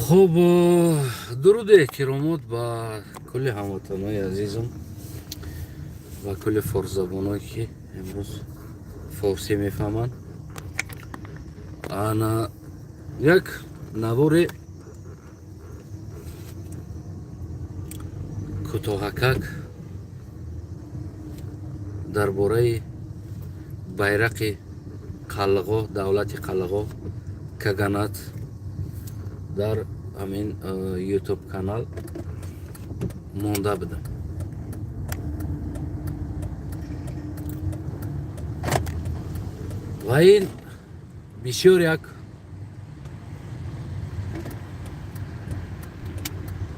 Хуб, дуруду эҳтиромот ба кулли ҳамватанои азизам ва кулли форсзабоное, ки имрӯз форсӣ мефаҳманд. Ана як навори кӯтоҳакак дар бораи байрақи Қалғо, давлати Қалғо, Каганат дар ҳамин Ютуб канал монда будам. Ва ин бисёр як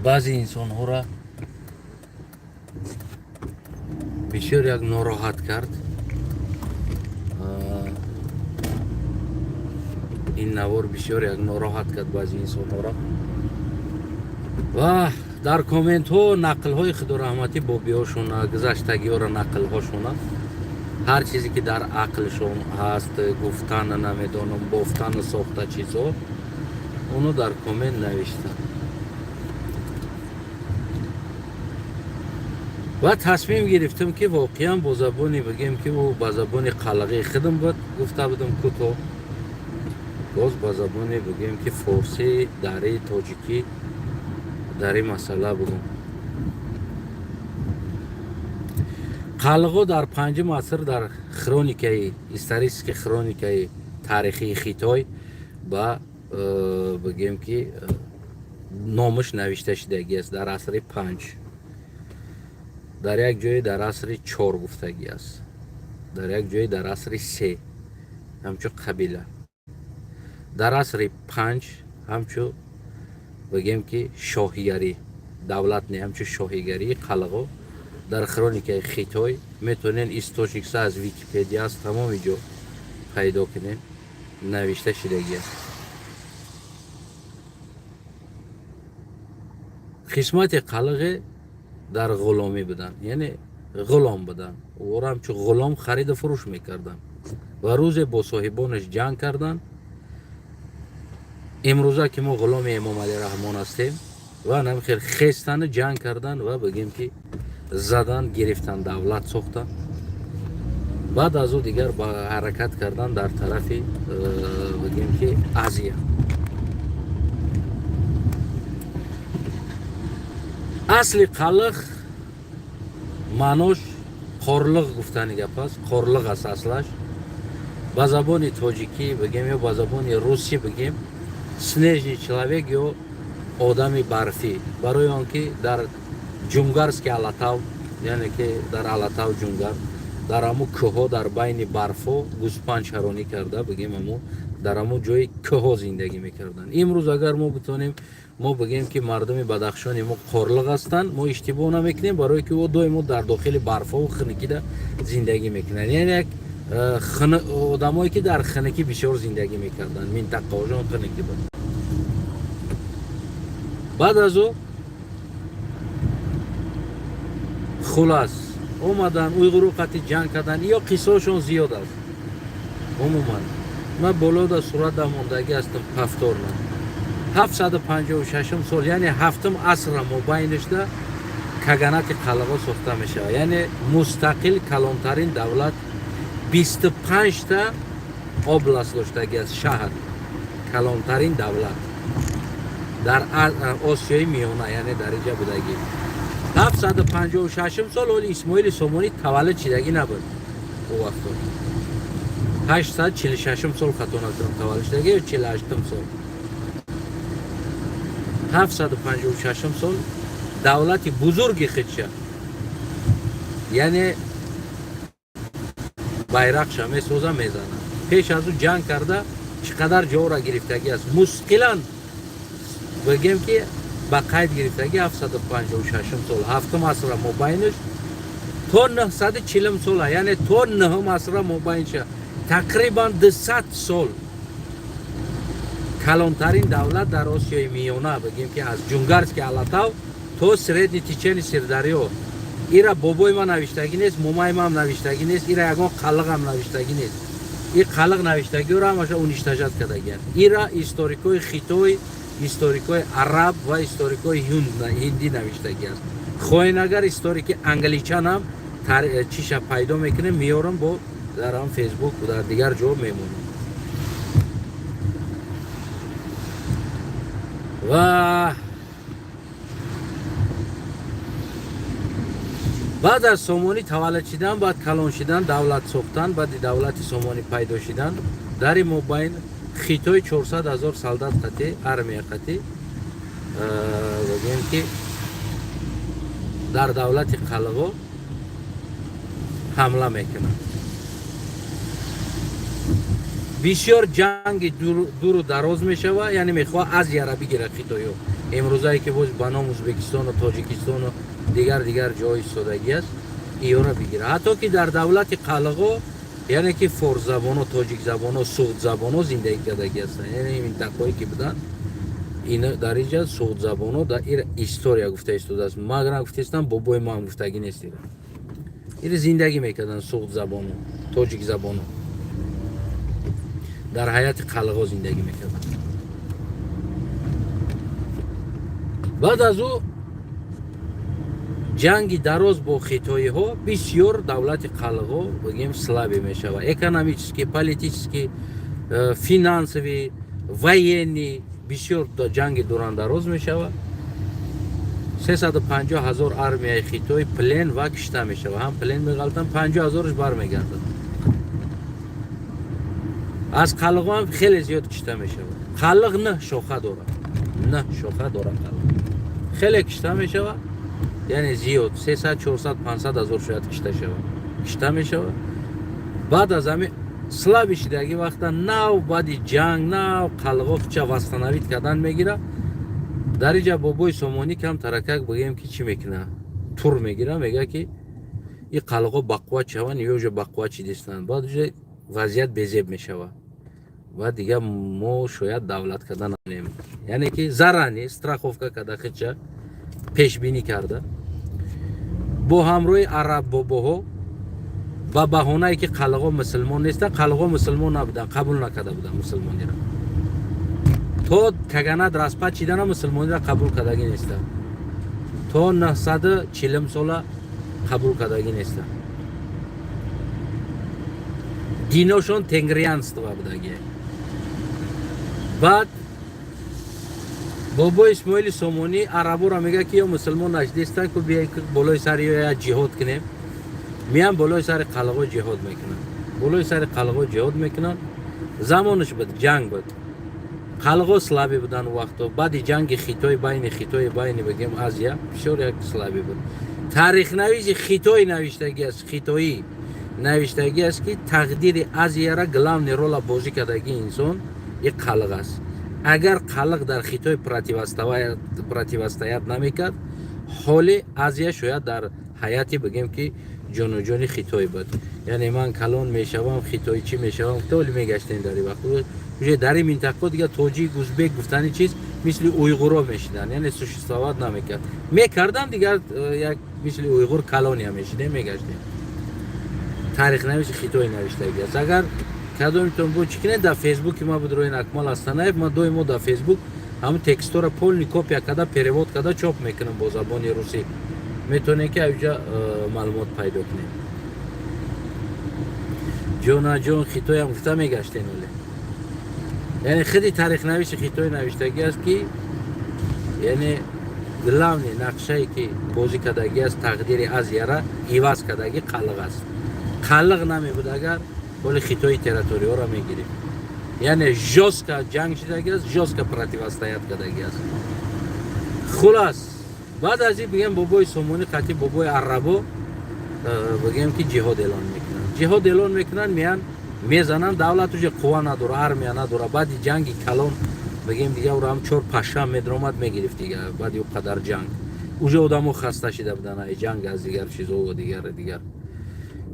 баъзе инсонҳоро бисёр як нороҳат кард. Ин навор бисёр як нороҳат кард баъзе инсонҳоро ва дар комментҳо нақлҳои худораҳматӣ бобиҳошона, гузаштагиҳоро, нақлҳошона, ҳар чизе ки дар ақлшон ҳаст, гуфтана, намедонам, бофтану сохта чизҳо, оно дар коммент навиштанд ва тасмим гирифтам, ки воқеан бо забони, бигем ки, ӯ ба забони қалғии худам буд, гуфта будам кӯтоҳ, боз ба забони, бигем ки, форсӣ, дарии, тоҷикӣ дар ин масъала бугум. Қалғо дар панҷум аср дар хроникаи исторический, хроникаи таърихии Хитой ба бигем ки номаш навишта шудагӣ аст дар асри панҷ, дар як ҷое дар асри чор гуфтагӣ аст, дар як ҷое дар асри се ҳамчун қабила, дар асри панҷ ҳамчун, бигем ки, шоҳигарӣ, давлат не, ҳамчун шоҳигарии Қалғо дар хроникаи Хитой метавонен источникса аз Википедия, аз тамоми ҷо пайдо кунем, навишта шудагӣ аст. Қисмати қалғе дар ғуломӣ буданд, яъне ғулом буданд. Ӯро ҳамчун ғулом хариду фурӯш мекарданд ва рӯзе бо соҳибонаш ҷанг карданд. Имрӯза ки мо ғуломи Эмомалӣ Раҳмон ҳастем ва намхел хестану ҷанг кардан ва, бигем ки, задан гирифтан, давлат сохтан. Баъд аз ӯ дигар ба ҳаракат кардан дар тарафи, бигем ки, Азия. Асли қалиқ маънош қорлиқ гуфтани гап аст, қорлиқ аст аслаш. Ба забони тоҷикӣ бигем ё ба забони русӣ бигем, снежный человек ё одами барфӣ, барои он ки дар Ҷунгарский Алатав, яъне ки дар Алатав, Ҷунгар, дар ҳамун кӯҳҳо, дар байни барфҳо гӯспанд чаронӣ карда, бигем, ҳамун дар ҳамун ҷои кӯҳҳо зиндагӣ мекарданд. Имрӯз агар мо битонем, мо бигем ки мардуми Бадахшони мо қорлиқ ҳастанд, мо иштибоҳ намекунем, барое ки ӯ доимо дар дохили барфҳову хунукида зиндагӣ мекунанд, яъне як одамое ки дар хунукӣ бисёр зиндагӣ мекарданд, минтақаҳошон хунукӣ буд. Баъд аз ӯ, хулас, омадан, уйғуру қати ҷанг кардан, ё қиссаошон зиёд аст. Умуман ман болода сурат мондагӣ ҳастам повторно. 756-ум сол, яъне ҳафтум асра мобайнашда каганати Қалғо сохта мешавад, яъне мустақил калонтарин давлат, 25-та область доштагӣ аст, шаҳр, калонтарин давлат дар Осиёи Миёна, яъне дар инҷа будагӣ. 756-ум сол ҳоли Исмоили Сомонӣ таваллуд шидагӣ набуд. Ӯ вақто 846-ум сол, хато накунам, таваллуд шидагӣ ё 48-ум сол. 756-ум сол давлати бузурги худша, яъне байрақша месоза, мезана. Пеш аз ӯ ҷанг карда, чӣ қадар ҷора гирифтагӣ аст, мустақилан, бигем ки, ба қайд гирифтагӣ. 756-ум сол, ҳафтум асра мобайнаш то 940 сола, яъне то нӯҳум асра мобайнша, тақрибан 200 сол калонтарин давлат дар Осиёи Миёна, бигем ки, аз Ҷунгарский Алатав то средний течение Сирдарё. Ира бобои ман навиштагӣ нест, момаи ман навиштагӣ нест, ира ягон қалиқам навиштагӣ нест. И қалиқ навиштагиро ҳамаша уничтожать кардагианд. Ира историкои Хитой. Историкҳои араб ва историкҳои ҳиндӣ навиштагӣ аст. Хоҳен, агар историки англичанам чиша пайдо мекунем, меорам, бо дар ҳам Фейсбук, дар дигар ҷо мемонам. Ва баъд аз Сомонӣ таваллуд шидан, баъд калон шидан, давлат сохтан, баъди давлати Сомонӣ пайдо шидан, дари мобайн Хитой 400 ҳазор солдат қатӣ, армия қатӣ, бигӯем ки дар давлати Қалғо ҳамла мекунад. Бисёр ҷанги дуру дароз мешавад, яъне мехоҳад Азияра бигирад хитоё. Имрӯзае ки боз ба ном Ӯзбекистону Тоҷикистону дигар дигар ҷои истодагӣ аст, иёра бигирад. Ҳатто ки дар давлати Қалғо, яъне ки форсзабоно, тоҷикзабоно, суғдзабоно зиндагӣ кардагӣ ҳастанд, яъне минтақаҳое ки буданд, ина дар инҷа суғдзабоно. Дар ир история гуфта истодааст, магар гуфтаистам, бобои ман гуфтагӣ нест. Ира ира зиндагӣ мекарданд суғдзабоно, тоҷикзабоно, дар ҳаяти Қалғо зиндагӣ мекарданд. Баъд аз ӯ ҷанги дароз бо хитоиҳо, бисёр давлати Қалғо, бигем, слабый мешавад экономически, политически, финансовый, военный. Бисёр ҷанги дурандароз мешавад. 350 ҳазор армияи Хитой плен ва кишта мешавад. Ҳам плен меғалтанд, 50 ҳазораш бармегардад. Аз Қалғо ҳам хеле зиёд кишта мешавад. Қалғ нӯҳ шоха дорад, нӯҳ шоха дорад қалғ. Хеле кишта мешавад, яъне зиёд, 300, 400, 500 ҳазор шояд кишта шавад, кишта мешавад. Баъд аз ҳами слабый шидаги вақта, нав баъди ҷанг, нав Қалғо ча восстановить кардан мегира. Дар инҷа бобои Сомонӣ кам таракак, бигӯем ки, чӣ мекуна? Тур мегира, мега ки и Қалғо бақувват шаванд, ё уже бақувват шидистанд. Баъд уже вазъият безеб мешавад ва дигар мо шояд давлат карда нанем. Яъне ки заранее страховка карда, хича пешбинӣ карда, бо ҳамроҳи араб бобоҳо, ба баҳонае ки Қалғо мусулмон нестанд. Қалғо мусулмон набуданд, қабул накарда буданд мусулмониро. То каганат распад шидана мусулмониро қабул кардагӣ нестанд, то 940 сола қабул кардагӣ нестанд. Диношон тенгрианство будагӣ. Баъд бобои Исмоили Сомонӣ араборо мега ки ё мусулмон нашдистанд ку, биёй болои сари ё як ҷиҳод кунем. Меян, болои сари Қалғо ҷиҳод мекунанд, болои сари Қалғо ҷиҳод мекунанд. Замонаш буд, ҷанг буд, Қалғо слабый будан у вақто. Баъди ҷанги Хитой, байни Хитой, байни, бигем, Азия бисёр як слабый буд. Таърихнависи хитой навиштагӣ аст, хитоӣ навиштагӣ аст, ки тақдири Азияра главный рола бозӣ кардагӣ инсон и Қалғ аст. Агар Қалғ дар Хитой противостоять намекард, ҳоли Азия шояд дар ҳаяти, бигем ки, ҷонуҷони Хитой буд. Яъне ман калон мешавам, хитойчӣ мешавам, толи мегаштем. Дар ин вақт уже дар ин минтақа дигар тоҷик, узбек гуфтани чиз мисли уйғуро мешиданд, яъне существовать намекард. Мекардам, дигар як мисли уйғур колония мешидем, мегаштем. Таърихнависи хитой навиштагӣ аст. Агар кадомитон бо чӣ кунед, дар Фейсбуки ма будроин, Акмал Астанаев. Ма доимо дар Фейсбук ҳамун текстора полный копия карда, перевод карда чоп мекунам бо забони русӣ. Метавонед ки аҷа маълумот пайдо кунед. Ҷонаҷон, хитоям гуфта мегаштен оле. Яъне худи таърихнависи хитой навиштагӣ аст, ки яъне главный нақшае ки бозӣ кардагӣ аст, тақдири Азияра иваз кардагӣ Қалғ аст. Қалғ намебуд агар, ҳоли Хитои территорияҳоро мегирифт. Яъне жёстко ҷанг шидагӣ аст, жёстко противостоять кардагӣ аст. Хулас, баъд аз ин, бигем, бобои Сомонӣ қатъи бобои арабо, бигем ки, ҷиҳод эълон мекунанд. Ҷиҳод эълон мекунанд, меян, мезананд. Давлат уже қувва надора, армия надора. Баъди ҷанги калон, бигем, дига ӯро ҳам чор паша медромад, мегирифт. Дига баъди ӯ қадар ҷанг уже одамо хаста шида буданд ай ҷанг, аз дигар чизо, дигар дигар.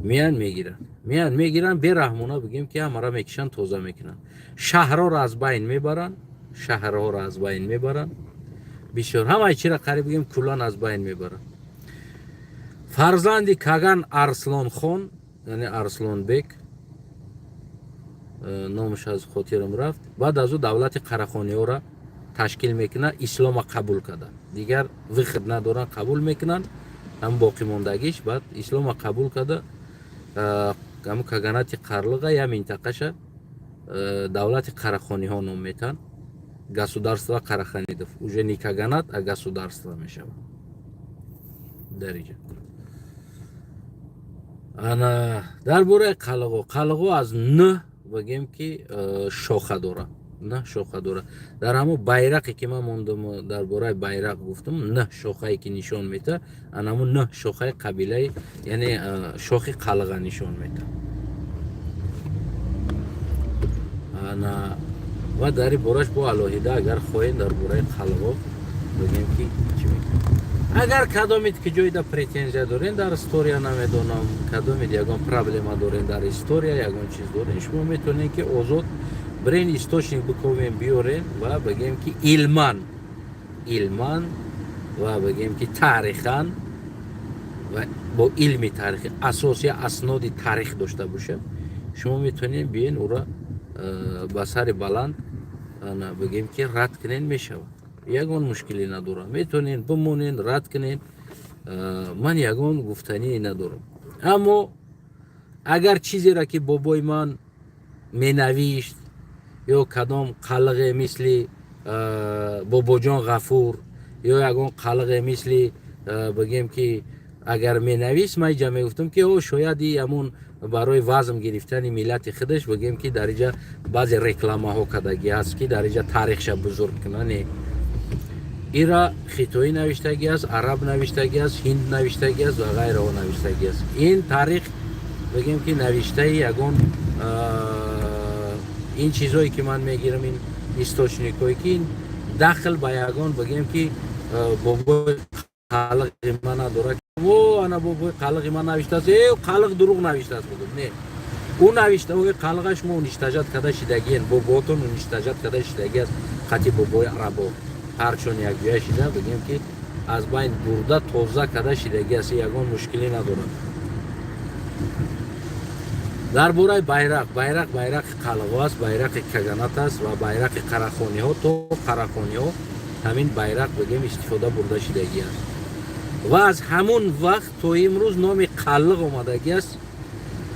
Меян, мегиранд, меян, мегиранд, бераҳмона, бигем ки, ҳамара мекишанд, тоза мекунанд, шаҳрҳоро аз байн мебаранд, шаҳрҳоро аз байн мебаранд. Бисёр ҳамаи чира қариб, бигем, куллан аз байн мебаранд. Фарзанди Каган Арслонхон, яъне Арслонбек, номаш аз хотирам рафт, баъд аз ӯ давлати Қарахониёра Ташкил мекунад, ислома қабул карда, дигар выход надоранд, қабул мекунанд. Ҳам боқимондагиш баъд ислома қабул карда, ҳамн каганати Қарлиға я минтақаша давлати Қарахониҳо ном метаҳанд, государство Караханидов. Уже не каганат, а государство мешавад. Дар иҷа ана дар бораи қалғо. Қалғо аз нӯҳ, бигем ки, шоха дорад, нӯҳ шоха дорад. Дар ҳамон байрақе ки ман мондам, дар бораи байрақ гуфтам, нӯҳ шохае ки нишон метаҳад, ана ҳамон нӯҳ шохаи қабилаи, яъне шохи қалға нишон метаҳад. Ана ва дар ин бораш бо алоҳида, агар хоҳем, дар бораи қалғо бигем ки чӣ мекунем. Агар кадомед ки ҷойда претензия дорен дар история, намедонам, кадомед ягон проблема дорен дар история, ягон чиз дорен, шумо метавонед ки озод бирен, источник биковем, биёрен ва бигем ки илман, илман ва бигем ки таърихан ва бо илми таърихи асос я асноди таърих дошта бошем, шумо метавонед биен, ӯра ба сари баланд бигем ки рад кунен, мешавад, ягон мушкиле надорам. Метавонед бимонен, рад кунен, ман ягон гуфтание надорам. Аммо агар чизеро ки бобои ман менавишт ё кадом қалғе мисли Бобоҷон Ғафур ё ягон қалғе мисли, бигем ки, агар менавист, ман иҷа мегуфтам ки о, шояд и ҳамун барои вазм гирифтани миллати худаш, бигем ки, дар иҷа баъзе рекламаҳо кардагӣ ҳаст, ки дар иҷа таърихша бузург куна. Не, ира хитоӣ навиштагӣ аст, араб навиштагӣ аст, ҳинд навиштагӣ аст ва ғайраҳо навиштагӣ аст. Ин таърих, бигем ки, навиштаи ягон ин чизҳое ки ман мегирам, ин источник ҳое ки ин дахл ба ягон, бигем ки, бобои қалиқи ман надорад. О, ана бобои қалиқи ман навиштааст, э, қалиқ дурӯғ навиштааст, бугум. Не, ӯ навиштаҳои қалиқа шумо уничтожать карда шидагиен, бобоотон уничтожать карда шидагӣ аст. Хати бобои арабо ҳарчон якҷоя шида, бигем ки, аз байн бурда, тоза карда шидагӣ аст, ягон мушкилӣ надорад. Дар бораи байрақ. Байрақ байрақи қалғо аст, байрақи каганат аст ва байрақи қарахониҳо. То қарахониҳо ҳамин байрақ, бигем, истифода бурда шидагӣ аст ва аз ҳамун вақт то имрӯз номи қаллиқ омадагӣ аст.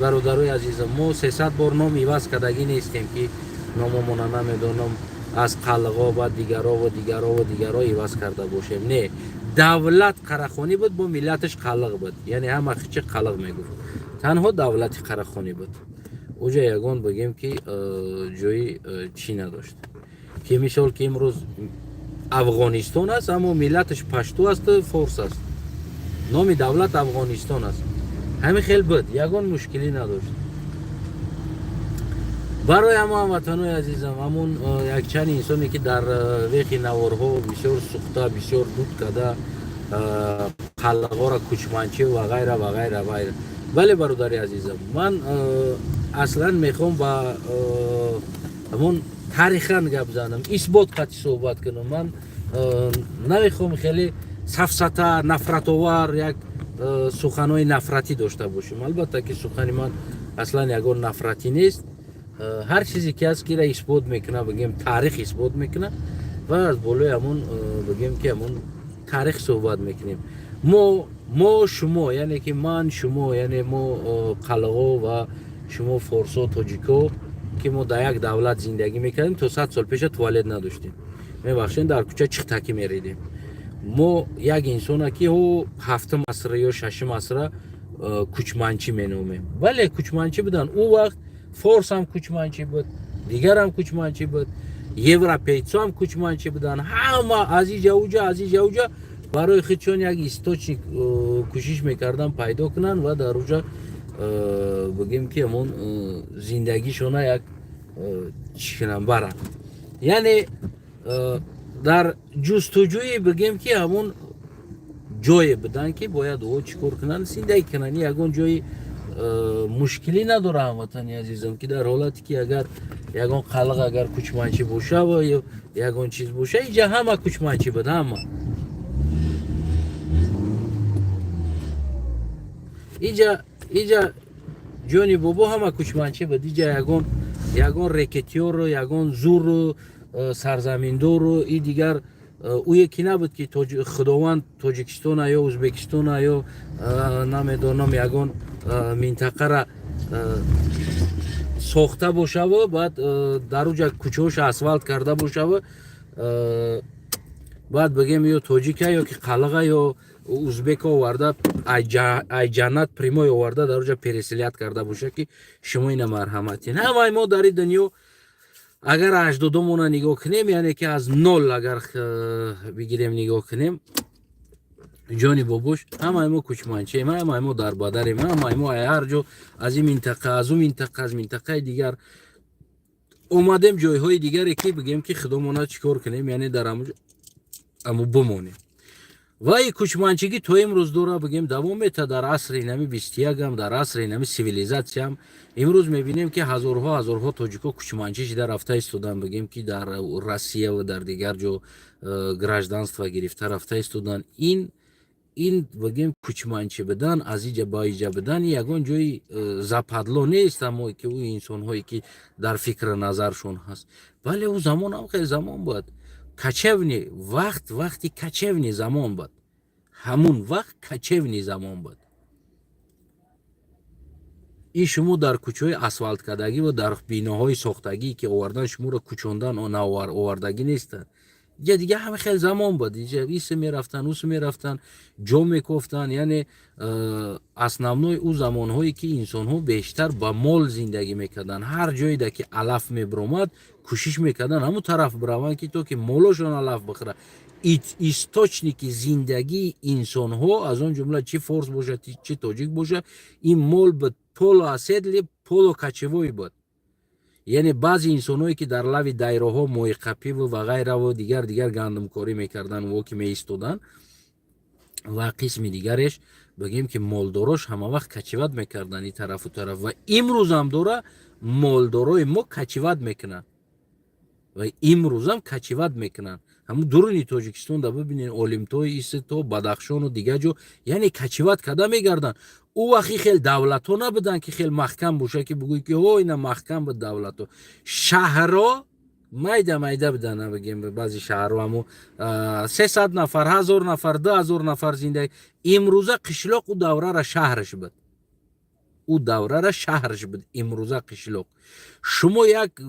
Бародарои азизам, мо 300 бор ном иваз кардагӣ нестем, ки номомона, намедонам, аз қаллиқо ба дигаро ва дигаро ва дигаро иваз карда бошем. Не, давлат қарахонӣ буд, бо миллаташ қаллиқ буд, яъне ҳама хичи қаллиқ мегуфт. Танҳо давлати қарахонӣ буд, уҷа ягон, бигем ки, ҷои чӣ надошт, ки мисол ки имрӯз Афғонистон аст, аммо миллаташ пашту асту форс аст, номи давлат Афғонистон аст. Ҳамин хел буд, ягон мушкилӣ надошт. Барои ҳамо, ҳамватанои азизам, ҳамун якчанд инсоне ки дар вехи наворҳо бисёр сухта, бисёр дуд карда, қаллиғоро кӯчманчӣ ва ғайра ва ғайра ғайра. Бале, бародари азизам, ман аслан мехоҳам ба ҳамон тарихан гап занам, исбот қатъи суҳбат кунам. Ман намехоҳам хеле сафсата, нафратовар як суханҳои нафратӣ дошта бошем. Албатта ки сухани ман аслан ягон нафратӣ нест. Ҳар чизе ки аст, кира исбот мекуна, бигем, таърих исбот мекуна ва аз болои ҳамон, бигем ки, ҳамон таърих суҳбат мекунем. Мо, шумо, яъне ки ман, шумо, яъне мо қалғо ва шумо форсо, тоҷико, ки мо дар як давлат зиндагӣ мекардем, то 100 сол пеша туалет надоштем, мебахшед, дар кӯча чихтакӣ меридем. Мо як инсона ки ҳо ҳафтум асра ё шашум асра кӯчманчӣ меномем. Бале, кӯчманчӣ буданд. Ӯ вақт форс ҳам кӯчманчӣ буд, дигарам кӯчманчӣ буд, европейцо ҳам кӯчманчӣ буданд. Ҳама аз иҷа уҷа, аз иҷа уҷа барои худшон як источник кӯшиш мекарданд пайдо кунанд ва дар уҷа, бигем ки, ҳамон зиндагишона як чӣ кунанд, баранд, яъне дар ҷустуҷӯи, бигем ки, ҳамон ҷое буданд, ки бояд ӯ чӣ кор кунанд, зиндагӣ кунанд. Ягон ҷои мушкилӣ надора, ҳамватани азизам, ки дар ҳолате ки агар ягон қалиқ агар кӯчманчӣ боша ва ё ягон чиз боша, иҷа ҳама кӯчманчӣ буд, ҳама иҷа, ҷони бобо, ҳама кӯчманчӣ буд. Иҷа ягон рэкетёру ягон зуру сарзаминдору и дигар ӯе ки набуд, ки Худованд Тоҷикистона ё Ӯзбекистона ё намедонам, ягон минтақара сохта бошаву баъд дар уҷа кӯчаҳоша асфалт карда бошаву баъд бигем, ё тоҷика, ё ки қалиға, ё узбека оварда, ай ҷаннат прямой оварда, дар уҷа переселять карда боша, ки шумо ина марҳаматин. Ҳамаи мо дар ин дунё, агар аҷдодомона нигоҳ кунем, яъне ки аз нол агар бигирем, нигоҳ кунем, ҷони бобош, ҳамаи мо кӯчманчием, ҳамаи мо дарбадарем, ҳамаи мо ҳар ҷо, аз ин минтақа, аз ӯ минтақа, аз минтақаи дигар омадем, ҷойҳои дигаре, ки бигем, ки худомона чӣ кор кунем, яъне дар аму бимонем. Ва и кӯчманчигӣ то имрӯз дора, бигем, давом мета. Дар асри нами 21-ам, дар асри нами цивилизатсиям имрӯз мебинем, ки ҳазорҳо, ҳазорҳо тоҷико кӯчманчӣ шида рафта истодан, бигем, ки дар Россия ва дар дигар ҷо гражданство гирифта рафта истодан. Ин, бигем, кӯчманчӣ будан, аз иҷа ба иҷа будан ягон ҷои западло нест, аммо ки ӯ инсонҳое ки дар фикру назаршон ҳаст. Бале, ӯ замонам хеле замон буд, кочевный вақт, вақти кочевный замон буд, ҳамун вақт кочевный замон буд. Ин шумо дар кӯчаҳои асфалткардагӣ ва дар биноҳои сохтагӣ, ки овардан, шуморо кӯчондан овардагӣ нестанд. Иҷа дига ҳама хел замон буд, иҷа исе мерафтанд, усу мерафтанд, ҷо мекофтанд. Яъне основной ӯ замонҳое, ки инсонҳо бештар ба мол зиндагӣ мекарданд, ҳар ҷоеда ки алаф мебиромад, кӯшиш мекарданд ҳамун тараф бираванд, ки то ки молошон алаф бихӯрад. Источники зиндагии инсонҳо, аз он ҷумла чӣ форс бошад, чӣ тоҷик бошад, ин мол буд. Полуоседлый, полукочевой буд. Яъне баъзе инсонҳое, ки дар лави дайроҳо моҳиқапиву ва ғайраву дигар дигар гандумкорӣ мекарданд, во ки меистоданд, ва қисми дигареш, бигем, ки молдорош ҳама вақт кочевать мекарданд и тарафу тараф. Ва имрӯзам дора молдорои мо кочевать мекунанд, ва имрӯзам кочевать мекунанд. Ҳамун дуруни Тоҷикистон да бибинед, Олимтои исе то Бадахшону дигар ҷо, яъне кочевать карда мегарданд. Ӯ вақти хел давлатҳо набуданд, ки хел маҳкам боша, ки бигӯй, ки ҳо, ина маҳкам буд давлатҳо. Шаҳрҳо майда майда буданд, бигем, баъзе шаҳрҳо ҳамо 300 нафар, 1000 нафар, 2000 нафар зиндаги. Имрӯза қишлоқ ӯ даврара шаҳраш буд, ӯ даврара шаҳраш буд. Имрӯза қишлоқ шумо як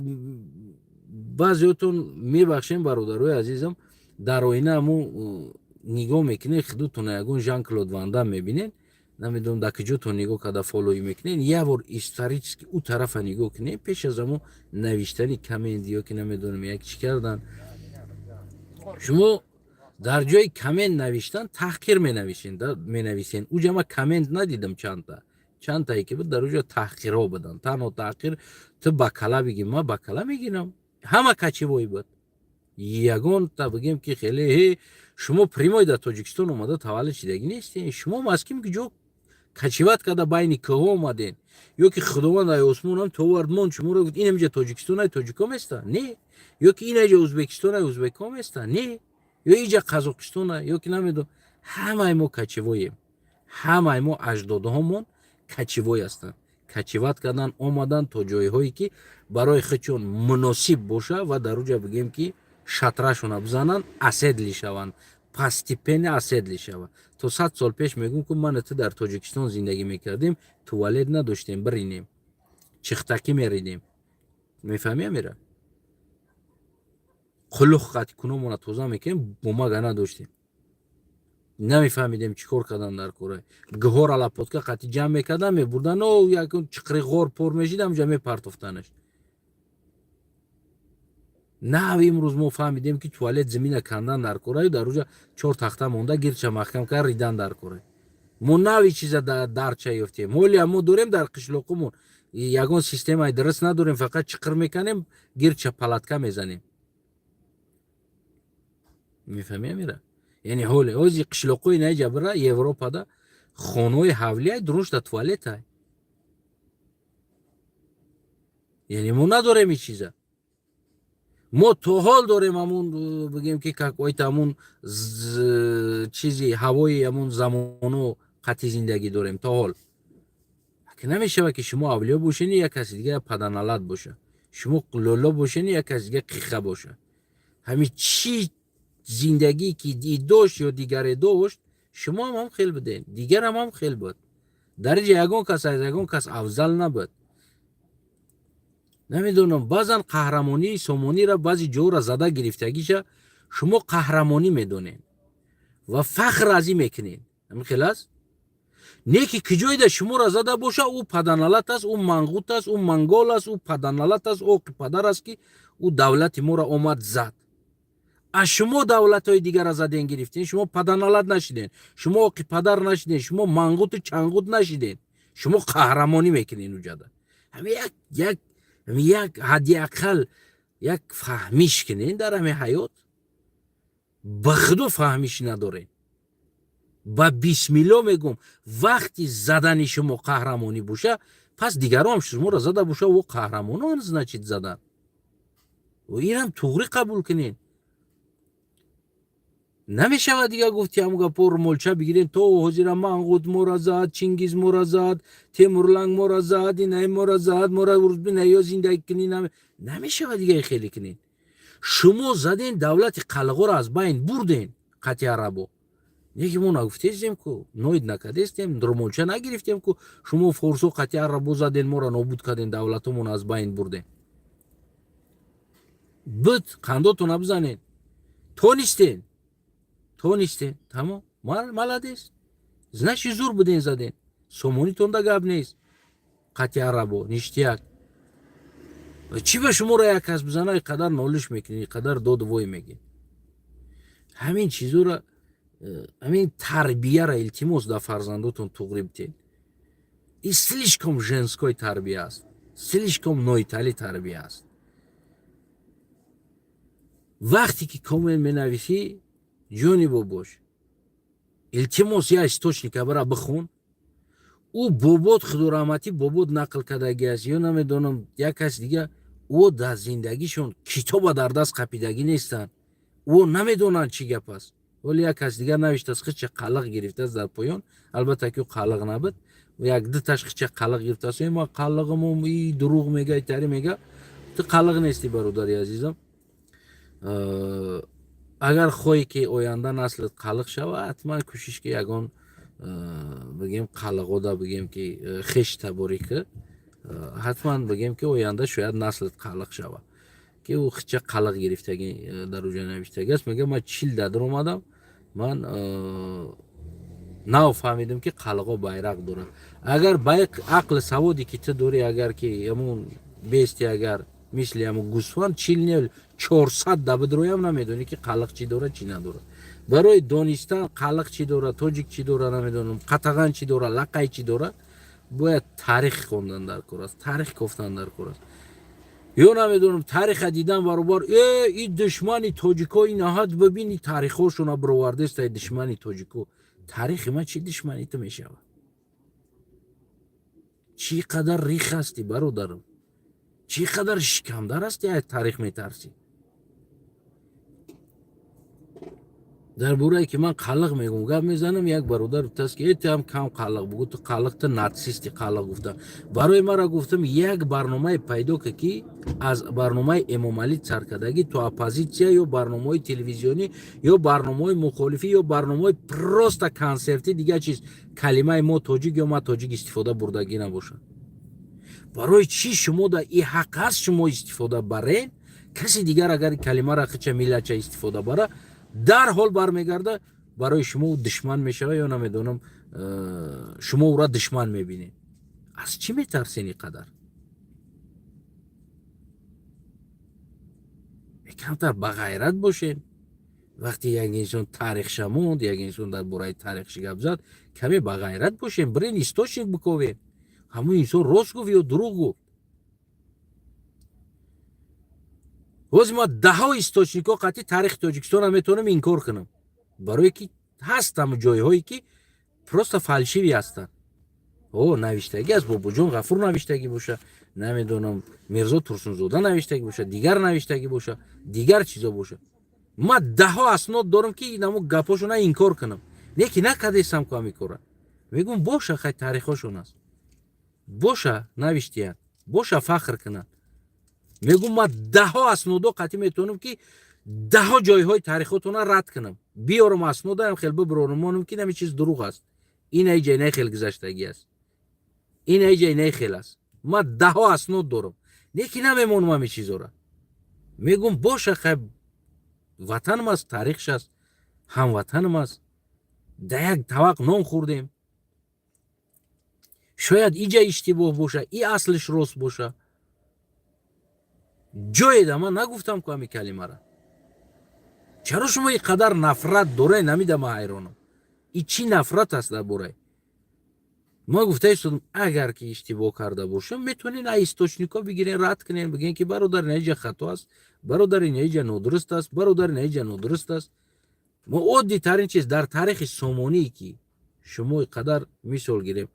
баъзеотон мебахшем, бародарои азизам, дар оина ҳамун нигоҳ мекунед, худутона ягон Жан Клод Ван Дам мебинед, намедонам, дар куҷотон нигоҳ карда фоллоӣ мекунед. Як бор исторически ӯ тарафа нигоҳ кунед пеш аз ҳамон навиштани коммент ё ки намедонам, як чӣ кардан. Шумо дар ҷои коммент навиштан таҳқир менависен. Уҷа ма коммент надидам, чандта чандтае ки буд, дар уҷа таҳқирҳо буданд, танҳо таҳқир. Ту ба кала бигӣ, ма ба кала мегирам. Ҳама кочевой буд, ягонта, бигем, ки хеле шумо прямой дар Тоҷикистон омада таваллуд шидагӣ нестем. Шумо маским ки ҷо кочевать карда, байни кӯҳо омаден, ё ки Худованд ай осмонам товард мон шуморо, гуфт: ин инҷа Тоҷикистон ай, тоҷиком еста, не, ё ки ин аҷа Ӯзбекистон ай, ӯзбеком еста, не, ё иҷа Қазоқистон ай, ё ки намедон. Ҳамаи мо кочевой ем, ҳамаи мо аҷдодҳомон кочевой ҳастанд, кочевать кардан омадан то ҷойҳое, ки барои худшон муносиб боша, ва дар уҷа, бигем, ки шатрашона бизананд, оседлый шаванд, постепенно оседлый шаванд. То 100 сол пеш, мегӯм, ку ман ту дар Тоҷикистон зиндагӣ мекардем, туалет надоштем, биринем, чихтакӣ меридем, мефаҳми, амира? Қулух қати куномона тоза мекунем, бумага надоштем, намефаҳмидем чӣ кор кардан дар кора. Гиҳора лопатка қати ҷамъ мекардан, мебурдан, о як чиқри ғор пур мешид, ҳамҷа мепартофтанаш. Нав имрӯз мо фаҳмидем, ки туалет замина кандан дар кораю, дар уҷа чор тахта монда, гирча маҳкам кард, ридан дар кора. Мо нави чиза дарча ёфтем. Ҳолия мо дорем дар қишлоқумон ягон системаи дуруст надорем, фақат чиқир меканем, гирча палатка мезанем, мефаҳми, амира? Яъне ҳоле ҳози қишлоқҳои наиҷа бира, Европада хонаҳои ҳавлиай, дурушта туалетай. Яъне мо надорем ин чиза. Мо то ҳол дорем ҳамун, бигем, ки какой-то ҳамун чизи ҳавои ҳамун замоно қатъи зиндагӣ дорем то ҳол. Ки намешавад, ки шумо авлиё бошени, як каси дига паданалат боша, шумо лоло бошени, як каси дига қиха боша. Ҳамин чӣ зиндагӣ ки и дошт ё дигаре дошт, шумо ҳам хел буден, дигарам ҳам хел буд. Дар инҷа ягон кас аз ягон кас афзал набуд. Намедонам, баъзан қаҳрамонии Сомониро, баъзи ҷоро зада гирифтагиша шумо қаҳрамонӣ медонед ва фахр аз ин мекунед. Ҳамин хел аст? Не ки киҷоида шуморо зада боша, ӯ паданалат аст, ӯ мангут аст, ӯ мангол аст, ӯ паданалат аст, оқи падар аст, ки ӯ давлати моро омад зад. Аз шумо давлатҳои дигарро заден, гирифтен, шумо паданалат нашиден, шумо оқи падар нашиден, шумо мангуту чангут нашиден, шумо қаҳрамонӣ мекунен уҷада. Ҳами як ҳадди ақал як фаҳмиш кунен дар ҳами ҳаёт. Ба худо, фаҳмиш надорен. Ба бисмилло мегӯм, вақти задани шумо қаҳрамонӣ боша, пас дигарон шуморо зада боша, ӯ қаҳрамонон, значит, задан. Инам туғрӣ қабул кунен. Намешавад дига гуфти ҳамун гапо румолча бигирем то ҳозира: мангут мора зад, Чингиз мора зад, Темурланг мора зад, инай мора зад, мора ё зиндагӣ кунӣ. Намешавад дига хеле кунен. Шумо заден, давлати қалғоро аз байн бурден қати арабо. Неки мо нагуфтестем ку, ноид накардестем, румолча нагирифтем ку: шумо форсо қати арабо заден, моро нобуд карден, давлатомон аз байн бурден. Буд қандотона бизанед, тонистен, тонистен, тамом, молодец, значит, зур буден, заден. Сомонитонда гап нест, қати арабо ништяк. Чӣ ба шуморо як кас бизана, қадар нолиш мекунед, қадар доду вой мегӯед? Ҳамин чизоро, ҳамин тарбияра, илтимос, дар фарзандотон туғрӣ битед. И слишком женской тарбия аст, слишком ноитали тарбия аст. Вақте ки коммент менависӣ, ҷони бобош, илтимос, я источника бара бихун. Ӯ бобот, худораҳматӣ бобот, нақл кардагӣ аст ё намедонам, як кас дига, ӯ дар зиндагишон китоба дар даст қапидагӣ нестанд, ӯ намедонанд чӣ гап аст. Вале як кас дигар навиштааст, хича қалиқ гирифтааст дар поён. Албатта ки ӯ қалиқ набуд, як дуташ хича қалиқ гирифтааст: ма қалиқимо, и дурӯғ мега, итари мега. Ту қалиқ нестӣ, бародари азизам. Агар хоҳӣ, ки оянда наслат қалиқ шава, ҳатман кӯшиш, ки ягон, бигем, қалиғода, бигем, ки хеш таборӣ ки, ҳатман, бигем, ки оянда шояд наслат қалиқ шава. Ки ӯ хича қалиқ гирифтагӣ дар уҷа навиштагӣ аст, мега: ман 40 дадр омадам, ман нав фаҳмидам, ки қалиғо байрақ дорад. Агар ба ақли саводе, ки ту дорӣ, агар ки ҳамун бести, агар мисли ҳамун гӯсфанд 40 не, 400 да бидроям, намедонӣ, ки қалиқ чӣ дорад, чӣ надорад. Барои донистан қалиқ чӣ дорад, тоҷик чӣ дорад, намедонам, қатаған чӣ дорад, лақай чӣ дорад, бояд таърих хондан дар кор аст, таърих кофтан дар кор аст. Ё намедонам, тариха дидан баробар и душмани тоҷико инаҳад, бибини, таърихҳошона бировардеста, душмани тоҷико. Таърихи ман чӣ душмани ту мешавад? Чӣ қадар рих ҳастӣ, бародарам, чӣ қадар шикамдар ҳастӣ, аз таърих метарсӣ. Дар борае ки ман қалиқ мегӯм, гап мезанам, як бародар гуфтааст, ки ту ҳам кам қалиқ бугӯ, ту қалиқ, ту нацисти. Қалиқ гуфта барои мара гуфтам: як барномае пайдо ка, ки аз барномаи Эмомалӣ саркардагӣ то оппозитсия, ё барномаҳои телевизионӣ, ё барномаҳои мухолифӣ, ё барномаҳои просто консертӣ, дигар чиз, калимаи мо тоҷик ё ма тоҷик истифода бурдагӣ набошад. Барои чӣ шумо да и ҳақ ҳаст, шумо истифода барен? Каси дигар агар калимара хича миллатча истифода бара, дарҳол бармегарда, барои шумо душман мешава, ё намедонам, шумо ӯра душман мебинед. Аз чӣ метарсен ин қадар? Камтар бағайрат бошед. Вақте як инсон таърихша монд, як инсон дар бораи таърихши гап зад, каме бағайрат бошем, бирен, источник биковем, ҳамун инсон рост гуфт ё дурӯғ гуфт. Ҳозир ма даҳо источникҳо қатъи таърихи Тоҷикистонро метавонам инкор кунам, барое ки ҳастам ҷойҳое, ки просто фальшивый ҳастанд. О навиштагӣ аст, Бобоҷон Ғафур навиштагӣ боша, намедонам, Мирзо Турсунзода навиштагӣ боша, дигар навиштагӣ боша, дигар чизо боша, ма даҳо аснод дорам, ки намо гапҳошона инкор кунам. Не ки накардесам ку ҳами кора. Мегӯм: боша, хай, таърихҳошон аст, боша, навиштиянд, боша, фахр кунанд. Мегӯм, ма даҳо аснодо қатъӣ метавонам, ки Даҳо ҷойҳои таърихотона рад кунам, биёрам, аснодаам хел бибирорам, монам, ки нами чиз дурӯғ аст, ина иҷа инаи хел гузаштагӣ аст, ина иҷа инаи хел аст. Ман даҳо аснод дорам, не ки намемонам ҳами чизора. Мегум, боша, хай, ватанам аст, таърихш аст, ҳамватанам аст, да як тавақ нон хӯрдем. Шояд иҷа иштибоҳ боша, и аслиш рост боша. Ҷоеда ман нагуфтам ку ҳами калимара. Чаро шумо ин қадар нафрат доред, намида ман ҳайронам. И чӣ нафрат аст дар бораи ма? Гуфта истодам, агар ки иштибоҳ карда бошам, метавонед аз источникҳо бигирен, рад кунен, бигӯен, ки бародар, инаиҷа хато аст, бародар, инаиҷа нодуруст аст, бародар, инаиҷа нодуруст аст. Мо оддитарин чиз дар таърихи сомоние, ки шумо қадар мисол гирем,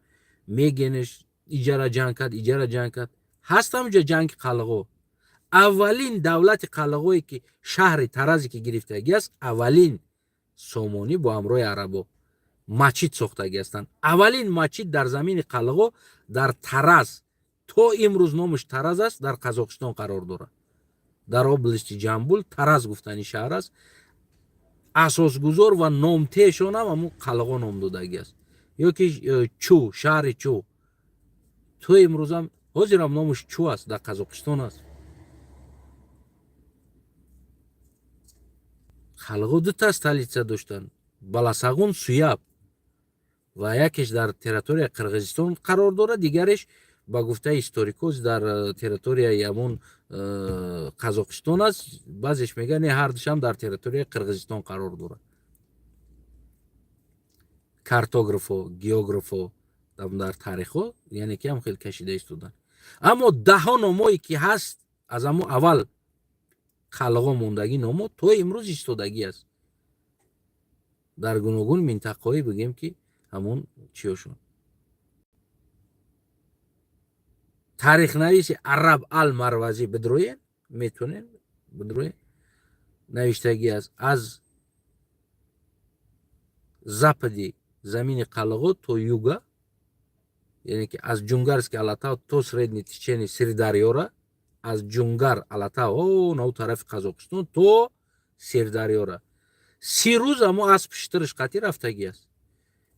мегенеш, иҷара ҷанг кард, иҷара ҷанг кард, ҳаст ҳамҷа ҷанги қалғо. Аввалин давлати қалғое, ки шаҳри Таразе ки гирифтагӣ аст, аввалин сомонӣ бо ҳамроҳи арабо мачид сохтагӣ ҳастанд. Аввалин мачид дар замини қалғо, дар Тараз, то имрӯз номаш Тараз аст, дар Қазоқистон қарор дорад, дар области Ҷамбул Тараз гуфтани шаҳр аст. Асосгузор ва номтешонам ҳамун қалғо ном додагӣ аст. Ё ки Чу, шаҳри Чу, то имрӯзам, ҳозирам номаш Чу аст, дар Қазоқистон аст. Қалғо дута столица доштанд, Баласағун, Суяб, ва якеш дар территорияи Қирғизистон қарор дорад, дигареш, ба гуфтаи историкоз, дар территорияи ҳамон Қазоқистон аст. Баъзеш мегӯяд, не, ҳардушам дар территорияи Қирғизистон қарор дорад. Картографо, географо дар таърихҳо, яъне ки ҳам хеле кашида истоданд. Аммо даҳо номое ки ҳаст, аз ҳамон аввал қалғо мондагӣ номо то имрӯз истодагӣ аст дар гуногун минтақаҳое, бигӯем, ки ҳамон чиёшон. Таърихнависи араб Ал Марвазӣ бидроен, метонен бидроен, навиштагӣ аст: аз запади замини қалғо то юга, яъне ки аз Ҷунгарский Алатау то средний течение Сирдарёра, аз Ҷунгар Алатау о нав тарафи Қазоқистон то Сирдарёра 30 рӯз амо асп шитириш қатӣ рафтагӣ аст.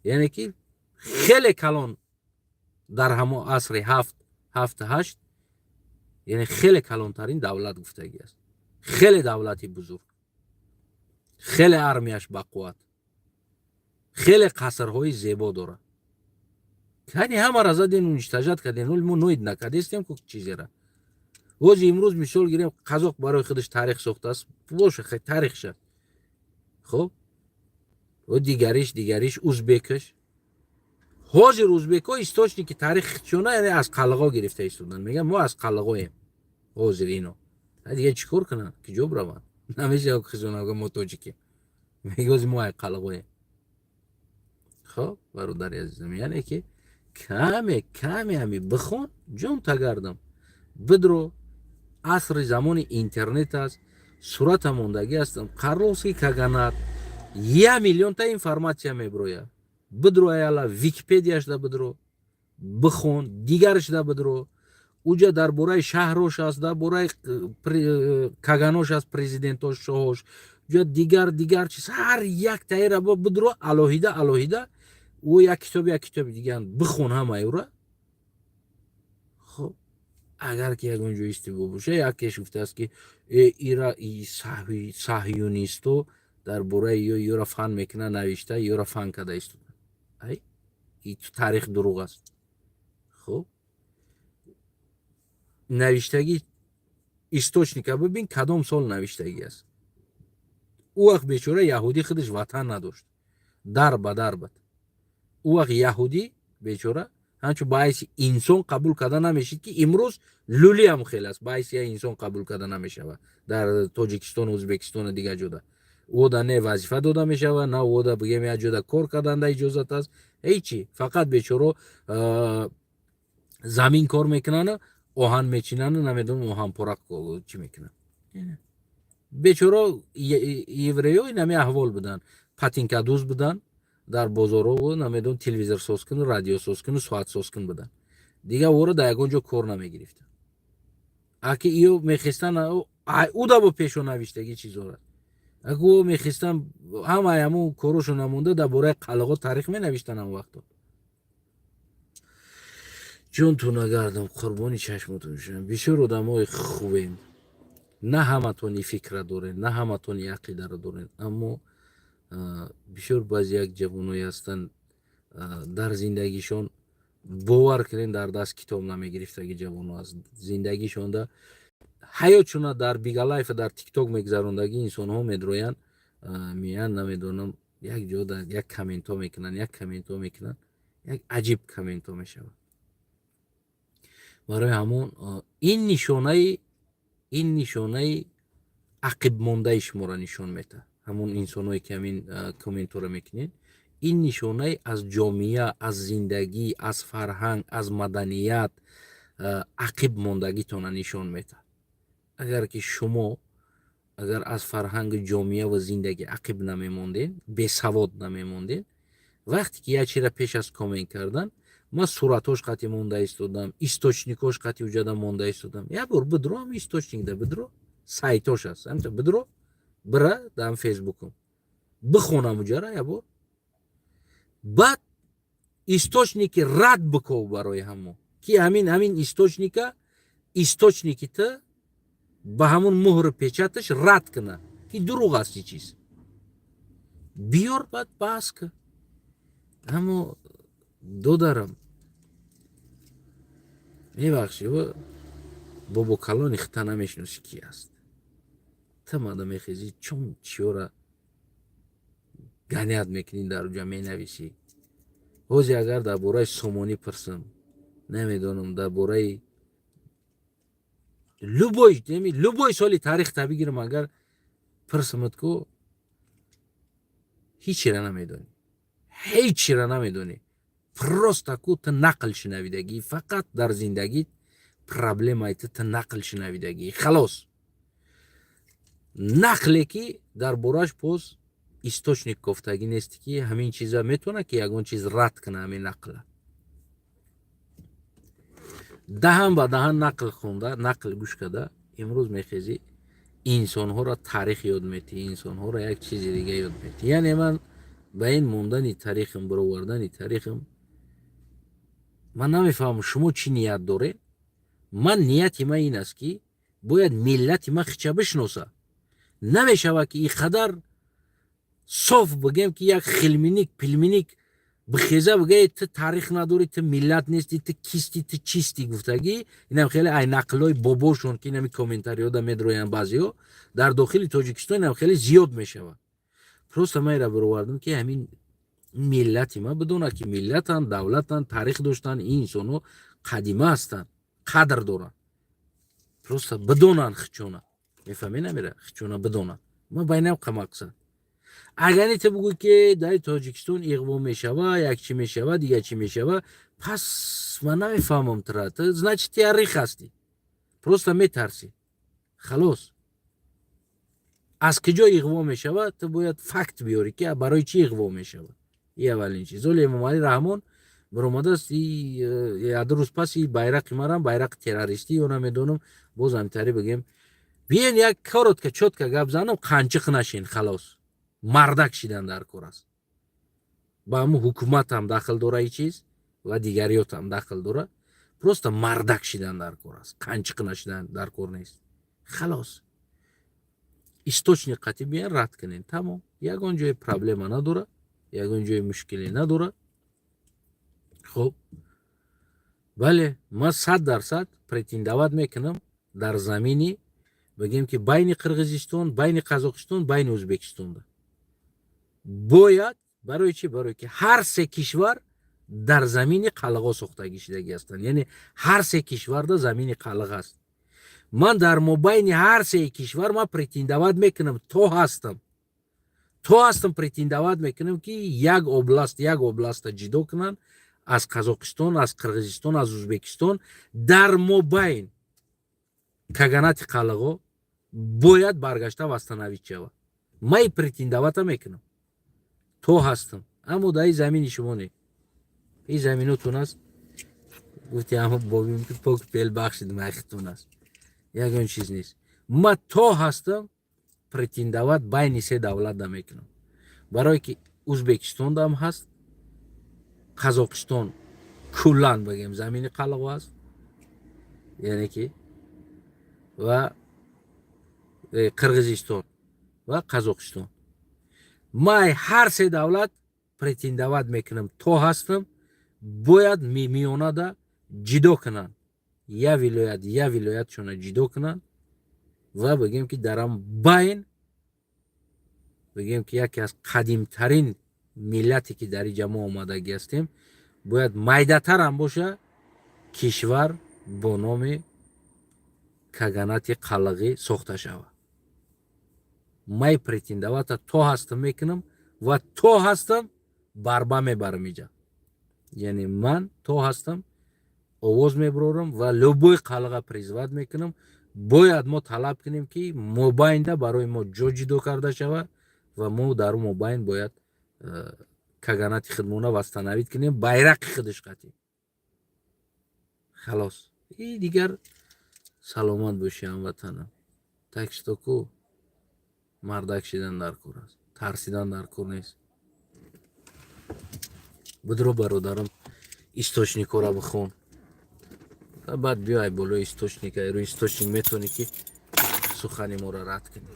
Яъне ки хеле калон, дар ҳамо асри ҳафт, ҳафту ҳашт, яъне хеле калонтарин давлат гуфтагӣ аст, хеле давлати бузург, хеле армияш бақувват, хеле қасрҳои зебо дорад. Яъне ҳамаро заден, уничтожать карден. Ҳоли мо ноид накардестем ку чизера. Бози имрӯз мисол гирем, қазоқ барои худаш таърих сохтааст, боша, таърих шад. Хуб, дигариш, узбекаш. Ҳозир узбекҳо источники таърихчона, яъне аз қалғо гирифта истоданд, мегӯянд, мо аз қалғоем. Ҳозир ино дига чӣ кор кунанд, ки ҷо бираванд? Намешава хизона, мо тоҷикем, мегӯзи мо ай қалғоем. Хоб, бародари азизам, яъне ки каме каме ҳами бихон, ҷон тагардам, бидро. Асри замони интернет аст, сурата мондагӣ ҳастам, Карловский каганат, я миллионта информация мебирояд. Бидро, аяла Википедияшда бидро, бихон, дигарашда бидро, уҷа дар бораи шаҳрош аст, дар бораи каганош аст, президентош, шоҳош, ҷа дигар дигар чиз, ҳар як таира бидро алоҳида алоҳида, ӯ як китоб, як китоби дигар бихон, ҳамаи ӯра. Хоб, агар ки ягон ҷо иштибоҳ боша, якеш гуфтааст, ки ира саҳюнисто дар бораи ё ёра фан мекуна, навишта, ёра фан када истода, ай таърих дурӯғ аст. Хуб, навиштагӣ источника бибин, кадом сол навиштагӣ аст. Ӯ вақт бечора яҳудӣ худаш ватан надошт, дар ба дар бад. Ӯ вақт яҳудӣ бечора ҳамчун ба ҳайси инсон қабул карда намешид, ки имрӯз лӯлиам хел аст, ба ҳайси як инсон қабул карда намешавад дар Тоҷикистону Ӯзбекистону дигар ҷода. Ӯда не вазифа дода мешавад, на ӯда, бигем, як ҷода кор карданда иҷозат аст, ҳечи. Фақат бечоро замин кор мекунанд, оҳан мечинану, намедонам, оҳанпора чӣ мекунанд. Бечоро евреё инами аҳвол буданд, патинкадуз буданд дар бозоро, намедонам, телевизорсоз куну, радиосоз куну, соатсоз кун буданд. Дигар ӯро дар ягон ҷо кор намегирифтанд. Аки иё мехестанд. Уда бо пешо навиштагӣ чизора. Аку мехистам, ҳамаи ҳамун корошо намонда, дар бораи қалғо таърих менавиштан ҳамон вақто. Ҷонту нагардам, қурбони чашмотон шавам. Бисёр одамои хубем. На ҳаматон и фикра дорен, на ҳаматон и ақидаро дорен, аммо бисёр баъзе як ҷавоное ҳастанд, дар зиндагишон, бовар кунед, дар даст китоб намегирифтаги ҷавоно аст. Зиндагишонда ҳаётшона дар бигалайфа, дар Тикток мегузарондагӣ инсонҳо медроянд, меянд, намедонам, як ҷо як комментҳо мекунанд, як комментҳо мекунанд, як аҷиб комментҳо мешавад. Барои ҳамон ин нишонаи ақибмондаи шуморо нишон медиҳад. Ҳамон инсоное, ки ҳамин комментҳоро мекунед, ин нишонаи аз ҷомеа, аз зиндагӣ, аз фарҳанг, аз маданият ақиб мондагитона нишон медиҳад. Агар ки шумо агар аз фарҳанги ҷомеа ва зиндагӣ ақиб намемондед, бесавод намемондед, вақте ки як чира пеш аз коммент кардан ман суратҳош қатъи монда истодам, источникош қатъи уҷада монда истодам, як бор бидро, ҳам источник да бидро, сайтош аст, ҳамта бидро, бира дар Фейсбукум бихонам уҷара як бор, баъд источники рад биков. Барои ҳамо ки ҳамин источника, источники ту ба ҳамун муҳру печаташ рад куна, ки дурӯғ аст и чиз, биёр, баъд баҳс ка. Аммо, додарам, мебахшӣ, бобо калони хита намешиносӣ ки аст. Та мада мехезӣ, чун чиёра ганият мекунӣ, дар уҷа менависӣ. Ҳозе агар дар бораи Сомонӣ пурсам, намедонам, дар бораи любой соли таърихта бигирам, агар пурсамад ку, ҳечира намедонӣ, ҳечира намедонӣ. Просто ку ту нақл шунавидагӣ. Фақат дар зиндагит проблемаи ту нақл шунавидагӣ, халос. Нақле, ки дар бораш боз источник кофтагӣ нести, ки ҳамин чиза метавонад, ки ягон чиз рад кунад ҳамин нақла. Даҳан ба даҳан нақл хонда, нақл гӯш карда, имрӯз мехезӣ, инсонҳоро таърих ёд метиҳӣ, инсонҳоро як чизи дига ёд метиҳӣ. Яъне ман ба ин мондани таърихам, баровардани таърихам, ман намефаҳмам, шумо чӣ ният доред. Ман нияти ман ин аст, ки бояд миллати ман хича бишноса. Намешавад, ки ин қадар соф бигем, ки як хилминик пилминик бихеза, бигӯяд: «Ту таърих надорӣ, ту миллат нестӣ, ту кистӣ, ту чистӣ?» Гуфтагӣ инам хеле ай нақлҳои бобошон, ки инами комментариёда медроянд баъзеҳо дар дохили Тоҷикистон, инам хеле зиёд мешавад. Просто ман ира баровардам, ки ҳамин миллати ман бидонад, ки миллатанд, давлатанд, таърих доштанд, ин инсонҳо қадима ҳастанд, қадр доранд. Просто бидонанд хичона, мефаҳмӣ, намера хичона бидонанд. Ман ба инам мақсад. Агар не, ту бугӯй, ки дар Тоҷикистон иғво мешава, як чӣ мешава, дигар чӣ мешава, пас ман намефаҳмам тура. Ту, значит, таърих ҳастӣ, просто метарсӣ, халос. Аз куҷо иғво мешава, ту бояд факт биёрӣ, ки барои чӣ иғво мешава. И аввалин чиз. Оли Эмомалӣ Раҳмон баромадааст, яду рӯз пас и байрақи марам байрақи террористӣ ё намедонам, боз ҳамтари бигем. Биен, як коротко, чётко гап занам, қанчиқ нашин, халос. Мардак шидан дар кор аст. Ба ҳамун ҳукуматам дахл дора и чиз ва дигариётам дахл дора. Просто мардак шидан дар кор аст, қанчиқ нашидан дар кор нест, халос. Источник қатӣ биен, рад кунен, тамом. Ягон ҷои проблема надора, ягон ҷои мушкиле надора. Хуб, бале, ман 100% претендовать мекунам дар замини, бигем, ки байни Қирғизистон, байни Қазоқистон, байни Ӯзбекистонда бояд. Барои чӣ? Барое ки ҳар се кишвар дар замини қалғо сохтагӣ шудагӣ ҳастанд, яъне ҳар се кишварда замини қалғ аст. Ман дар мобайни ҳар се кишвар ман претендовать мекунам, то ҳастам претендовать мекунам, ки як област, як областа ҷидо кунанд аз Қазоқистон, аз Қирғизистон, аз Ӯзбекистон. Дар мобайн каганати қалғо бояд баргашта восстановить шавад. Ман и претендовать мекунам, то ҳастам. Аммо дар и замини шумо не, и заминотун аст. Гуфти, аммо бобим, ки пок пел бахшид, махитун аст, ягон чиз нест. Ма то ҳастам, претендовать байни се давлат намекунам, барое ки Узбекистондам ҳаст, Қазоқистон куллан бигем, замини қалғо аст, яъне ки ва Қирғизистон ва Қазоқистон. Май ҳар се давлат претендовать мекунам то ҳастам. Бояд миёнада ҷидо кунанд, я вилоят, я вилоятшона ҷидо кунанд ва бигем, ки дар ам байн, бигем, ки яке аз қадимтарин миллате, ки дар иҷа мо омадагӣ ҳастем, бояд майдатарам боша, кишвар бо номи Каганати Қалағӣ сохта шавад. Май претендовать а то ҳастам мекунам ва то ҳастам барба мебарам иҷа. Яъне ман то ҳастам овоз мебарорам ва любой қалға призвать мекунам. Бояд мо талаб кунем, ки мобайнда барои мо ҷо ҷудо карда шавад ва мо дар мобайн бояд каганати худмона восстановить кунем, байрақи худаш қатӣ. Халос. И дигар саломат бошӣ, ҳамватанам. Так что ку мардак шидан дар кор аст, тарсидан дар кор нест. Будро, бародарам, источник ҳоро бихон, баъд биёй болои источник а, рӯи источник метавонӣ, ки сухани моро рад кунӣ.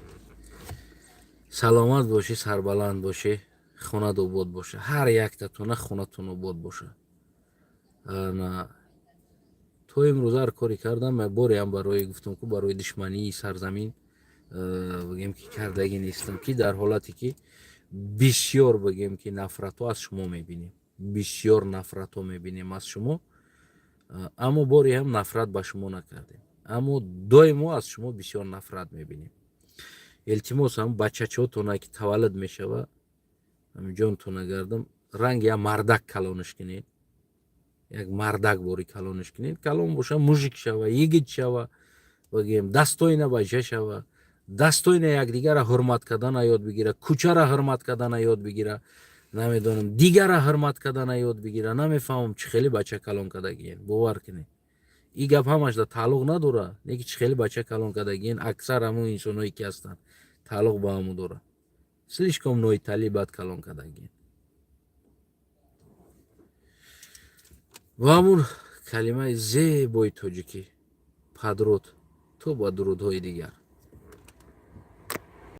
Саломат бошӣ, сарбаланд бошӣ, хонат обод боша, ҳар яктатона хонатон обод боша. То имрӯз ҳар коре кардам, бореам барои, гуфтам ку, барои душмании сарзамин, бигем, ки кардагӣ нестам, ки дар ҳолате ки бисёр, бигем, ки нафратҳо аз шумо мебинем, бисёр нафратҳо мебинем аз шумо, аммо боре ҳам нафрат ба шумо накардем, аммо доимо аз шумо бисёр нафрат мебинем. Илтимос, ҳам бачачаотона, ки таваллуд мешава, ҷонтона гардам, ранги як мардак калониш кунед, як мардак бори калониш кунед. Калон боша, мужик шава, йигит шава, бигем, достойный бача шава, достойно якдигара ҳурмат кардана ёд бигира, кӯчара ҳурмат кардана ёд бигира, намедонам, дигара ҳурмат кардана ёд бигира. Намефаҳмам, чӣ хеле бача калон кардагиен, бовар кунед, ин гап ҳамаш да тааллуқ надора, не ки чӣ хеле бача калон кардагиен. Аксар ҳамон инсоное, ки ҳастанд, тааллуқ ба ҳаму дора, слишком ноитали бад калон кардагиен. Ва ҳамун калимаи зебои тоҷикӣ: падруд, то ба дурудҳои дигар.